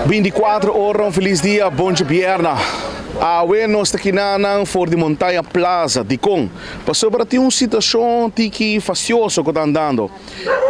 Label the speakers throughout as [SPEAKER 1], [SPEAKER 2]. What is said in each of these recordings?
[SPEAKER 1] 24 ora, un felis dia, bon djobierna. Awe nos ta kinanan for di Montaña Plaza. Dikon? Pasobra tin un situacion tiki fastioso cu ta andando.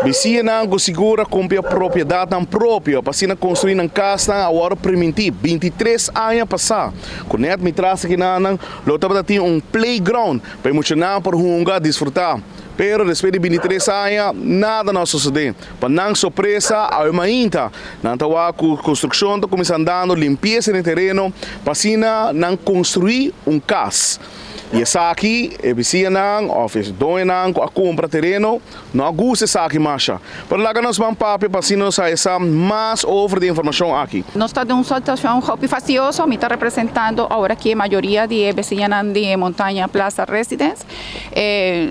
[SPEAKER 1] Bisiñanan cu sigur a cumpra propiedadnan propio pa asina construi nan casnan a worde priminti 23 aña pasa cu net mi tras kinanan lo tabata tin un playground pa e muchanan por hunga disfruta. Pero despues di 23 aña nada no a sosode. Pa nan sorpresa, awe mainta nan ta wak cu construccion ta cuminsa andando, limpieza den tereno pa asina nan construi un cas. Y esaki e bisiñanan of e doñonan cu a cumpra tereno no a gusta esaki masha. Pero laga nos ban papia pa asina nos haya sa mas over di informacion aki.
[SPEAKER 2] Nos ta den un situacion hopi fastioso. Mi ta representando awor aki e mayoria di e bisiñanan di e Montaña Plaza Residence.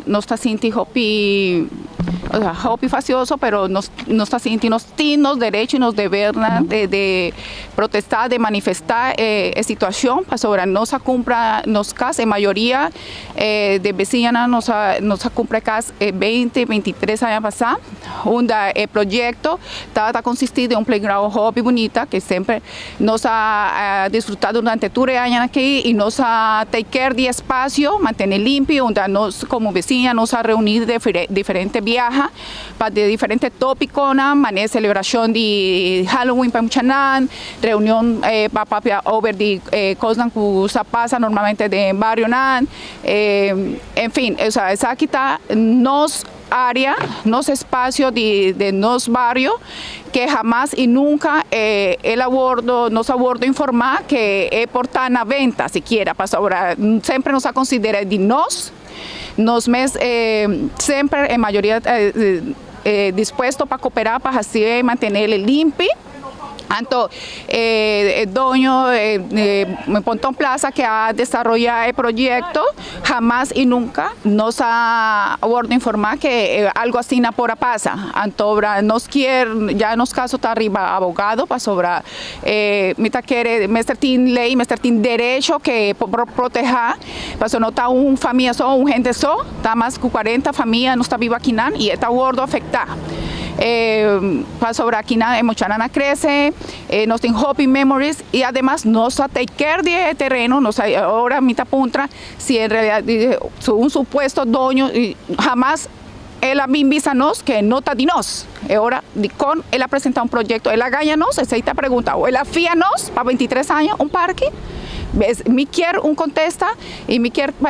[SPEAKER 2] Nos ta sinti hopi, osea, hopi fastioso, pero nos nos ta sinti nos tin nos derecho y nos debernan de protesta, de manifesta e situacion, pasobra nos a cumpra nos cas, e mayoria de beciñanan nos a nos a cumpra e cas 20, 23 aña pasa, unda e proyecto tabata consisti di un playground hopi bunita que semper nos a disfruta durante tur e añanan aki y nos a take care di e espacio, mantene limpi, unda nos como beciña nos a reuni diferente biaha pa di diferente topiconan, manera celebracion di Halloween pa muchanan, reunion pa papia over di cosnan cu sa pasa normalmente den barionan, en fin, osea esaki ta nos area, nos espacio di nos bario que hamas y nunca el a wordo, nos a wordo informa que e por ta na venta sikiera, pasobra semper nos a considera di nos. Nos mes semper e mayoria dispuesto pa cooperá pa hacié y mantenéle limpi. Anto e doño Ponton Plaza que a desaroyá e proyecto hamas y nunca nos a wordo informá que algo asina por a pasa. Anto ora nos kier ya nos caso ta riba abogado pasobra mi ta kere mester tin ley mester tin derecho que por protehá. Pasobra no ta un famia so, un hende so, ta mas ku 40 famia nos ta biba akinan i e ta wordo afektá. Pasobra akinan e muchanan a krese, nos tin hopi memories i ademas nos a take care di e tereno, nos a ora mi ta puntra si en realidad un supuesto doño hamas el a bin bisa nos ke no ta di nos. E ora dikon el a presenta un proyecto, el a gaña nos? Esei ta pregunta. O el a fia nos pa 23 aña un parke? Mi kier un contesta y mi kier pa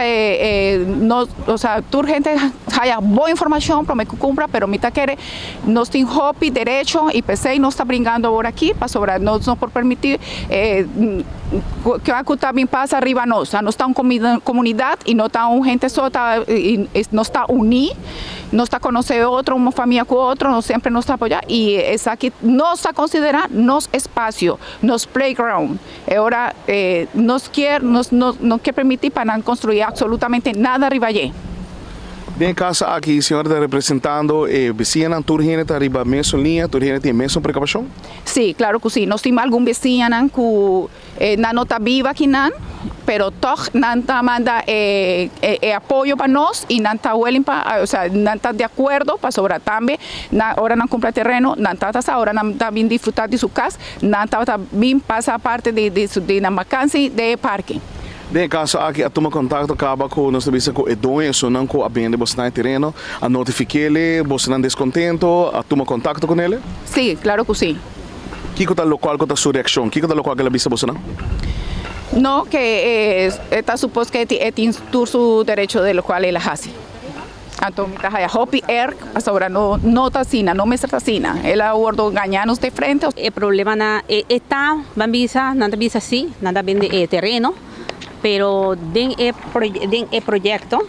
[SPEAKER 2] no, o sea, tur hende haya bon informacion prome cu cumpra, pero mi ta kere nos tin hopi derecho y p'esey nos ta bringando awor aki pasobra nos no por permiti cu ta bin pasa riba nos. Nos ta un comunidad y no ta un hende so, ta nos ta uni. Nos ta conoce otro, un famia cu otro, nos semper nos ta apoya y esaki nos ta considera nos espacio, nos playground. E ora nos kier, nos no kier permiti pa nan construi absolutamente nada riba dje.
[SPEAKER 1] Den e caso aki, señora ta representando e beciñanan, tur hende ta riba mesun liña, tur hende tin e mesun preocupacion?
[SPEAKER 2] Si, claro cu si. Nos tin algun beciñanan cu nan no ta biba akinan, pero tog nan ta manda e apoyo pa nos y nan ta willing pa, osea nan ta di acuerdo pasobra tambe nan ora nan cumpra tereno nan ta ta sa ora nan ta bin disfruta di su cas nan tabata bin pasa parte di nan vakansi den e parke.
[SPEAKER 1] Den e caso aki a tuma contacto caba cu nos ta bisa cu e doño esunnan cu a bende bosonan e tereno a notifikele bosonan descontento a tuma contacto cu nele?
[SPEAKER 2] Si, claro cu si.
[SPEAKER 1] Kiko ta locual cu ta su reaccion? Kiko ta locual cu el a bisa bosonan?
[SPEAKER 2] No, que e ta supos que e tin tur su derecho de locual el a haci. Anto mi ta haya hopi erg pasobra no no ta asina, no mester ta asina. El a wordo gaña nos de frente.
[SPEAKER 3] E problemanan e ta, ban bisa, nan ta bisa si, nan ta bende e tereno, pero den e den e proyecto,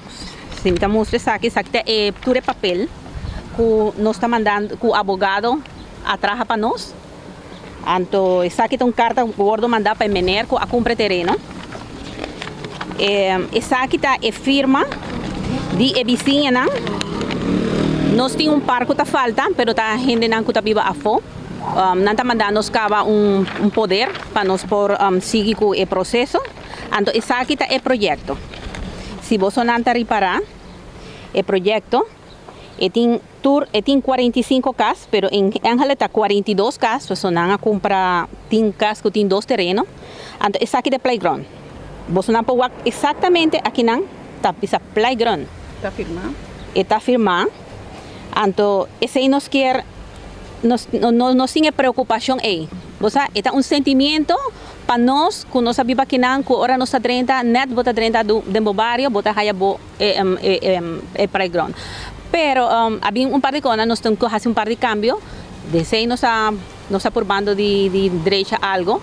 [SPEAKER 3] si mi ta mustra esaki, esaki ta e tur e papel cu nos ta mandando, cu abogado a traha pa nos. Anto esaki ta un karta ku wordo manda pa e mener ku a kumpra e tereno. Esaki ta e firma di e bisiñanan. Nos tin un par ku ta falta, pero ta hendenan ku ta biba afó. Nan ta manda nos kaba un poder pa nos por sigui ku e proseso. Anto esaki ta e proyekto. Si bosonan ta ripará e proyekto, e tin tur e tin 45 kas, pero en Angela ta 42 kas, pasobra nan a kumpra tin kas ku tin dos tereno. Anto esaki ta e playground. Bosonan por wak eksaktamente akinan ta bisa playground.
[SPEAKER 2] Ta firmá.
[SPEAKER 3] E ta firmá. Anto esei nos kier nos no nos tin e preokupashon ei. Bo sa e ta un sentimiento pa nos ku nos a biba akinan ku ora nos ta drenta nèt bo ta drenta den bo bario bo ta haya bo e e playground. Pero a bin un par di kos nos tin ku hasi un par di kambio. Desei nos a nos ta purbando di di drecha algo.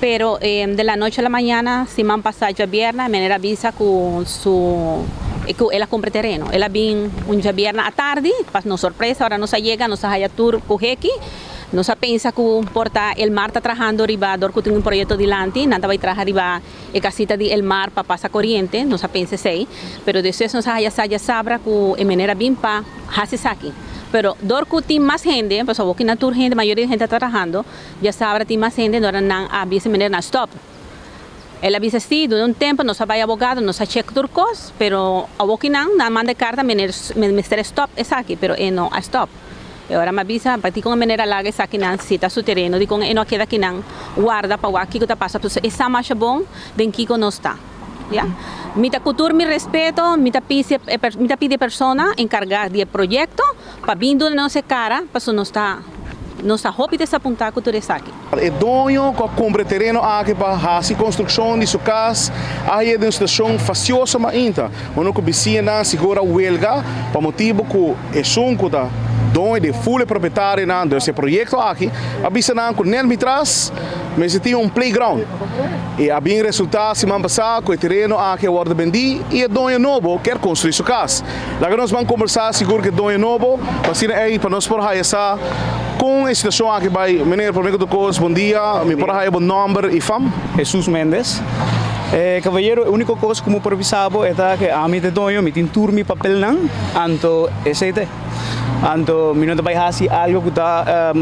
[SPEAKER 3] Pero de la noche a la mañana siman pasa djabièrnè meneer a bisa ku su ku el a kumpra tereno. El a bin un djabièrnè atardi pa nos sorpresa ora nos a yega nos a haya tur ku heki. Nos a pensa ku por ta Elmar ta trahando riba dor ku tin un proyekto dilanti nan ta bai traha riba e kasita di Elmar pa pasa koriente nos a pensa esei. Pero despues nos a haya sa djasabra ku e meneer a bin pa hasi esaki. Pero dor ku tin mas hende pasobra awor kinan tur hende mayoria di hende ta trahando. Djasabra tin mas hende dor nan a bisa meneer nan stop. El a bisa si, duna un tempo nos a bay abogado, nos a check tur cos, pero awoki nan, nan manda e carta meneer mester stop esaki, pero e no a stop. E ora mi a bisa, pakico meneer a laga esaki nan si ta su tereno, dicon e no a keda akinan warda pa wak kico ta pasa, pasobra e sa masha bon den kico nos ta. Ya. Mi ta cu tur mi respeto, mi ta pisi mi ta pidi e persona encarga di e proyecto pa bin duna nos e cara, pasobra nos ta nos ta hopi desapunta cu tur esaki.
[SPEAKER 1] E doño cu a cumpra e tereno aki pa haci construccion di su cas a haya den un situacion fastioso mainta, unda cu bisiñanan sigur a huelga pa motibo cu esun cu ta doño di e full e propietarionan di e proyecto aki a bisa nan cu net mitras mester tin un playground y a bin resulta siman pasa cu e tereno aki a wordo bendi y e doño nobo kier construi su cas. Laga nos ban combersa sigur cu e doño nobo pa asina ey pa nos por haya sa con e situacion aki bay. Meneer, prome cu tur cos, bon dia. Mi por a haya bo nomber y fam?
[SPEAKER 4] Jesus Mendez. Caballero, e unico cos cu mi por bisa bo e ta cu ami ta e doño, mi tin tur mi papelnan, anto esey ta e. Anto mi no ta bay haci algo cu ta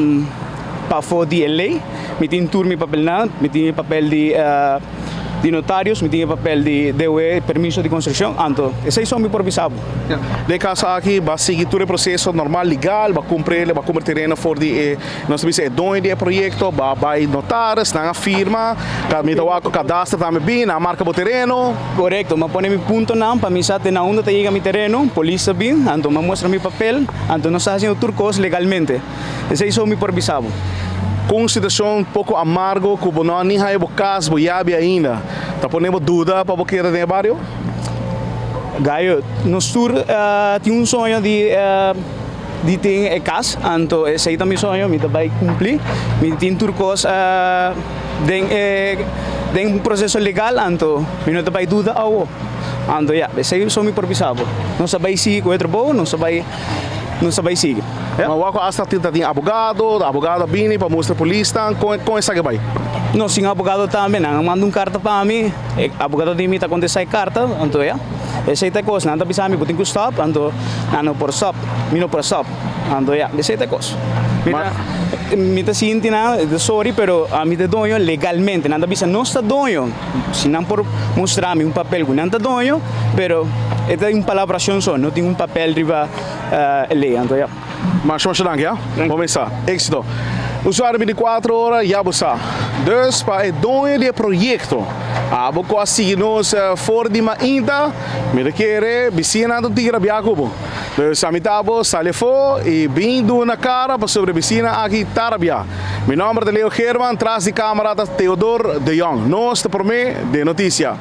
[SPEAKER 4] pafo di e ley. Mi tin tur mi papelnan, mi tin e papel di di notarios, mi tin e papel di DOE, permiso di construccion, anto esei so mi por bisa bo.
[SPEAKER 1] Den e caso aki ba sigui tur e proceso normal legal, ba cumprele, ba cumpra tereno for di e, nos ta bisa e doño di e proyecto, ba bay notaris, nan a firma, mi ta wak cu cadastre tambe bin, nan a marca bo tereno.
[SPEAKER 4] Corecto, mi a pone mi puntonan pa mi sa te na unda ta yega mi tereno, polis a bin, anto mi a muestra mi papel, anto nos ta haciendo tur cos legalmente. Esei so mi por bisa bo.
[SPEAKER 1] Ku un situashon poko amargo ku bo no a ni haya bo kas, bo yabi ainda, ta pone bo duda pa bo keda den e bario?
[SPEAKER 4] Gayo, nos tur tin un soño di di tin e kas, anto esei ta mi soño, mi ta bai kumpli. Mi tin tur kos den e den un proseso legal, anto mi no ta bai duda awo. Anto ya, esei so mi por bisa bo. Nos ta bai sigui ku e trabou, nos ta bai nos ta bai sigui.
[SPEAKER 1] Ma wak ku asta tin ta tin abogado, abogado a bini pa mustra polisnan, kon kon esaki bai?
[SPEAKER 4] No, sin abogado tambe, nan a manda un karta pa mi, e abogado di mi ta kontestá e karta, anto ya, esei ta e kos, nan ta bisa mi bo tin ku stòp, anto nan no por stòp, mi no por stòp, anto ya, esei ta e kos. Mi ta mi ta sinti nan, sorry, pero ami ta e doño legalmente, nan ta bisa nos ta doño, si nan por mustra mi un papel ku nan ta doño, pero e ta un palabrashon so, no tin un papel riba. E ley anto ya.
[SPEAKER 1] Masha masha danki ya. Bo mesa. Exito. Usuario 24 ora ya bo sa. Dus pa e doño di e proyecto abo cu a sigui nos for di mainta mi ta kere bisinan ta tira bia cu bo. Dus a mi ta bo sali afo y bin duna cara pasobra e bisinan aki ta rabia. Mi nomber ta Leo Geerman tras di camera ta Theodor de Jong. Nos ta prome den noticia.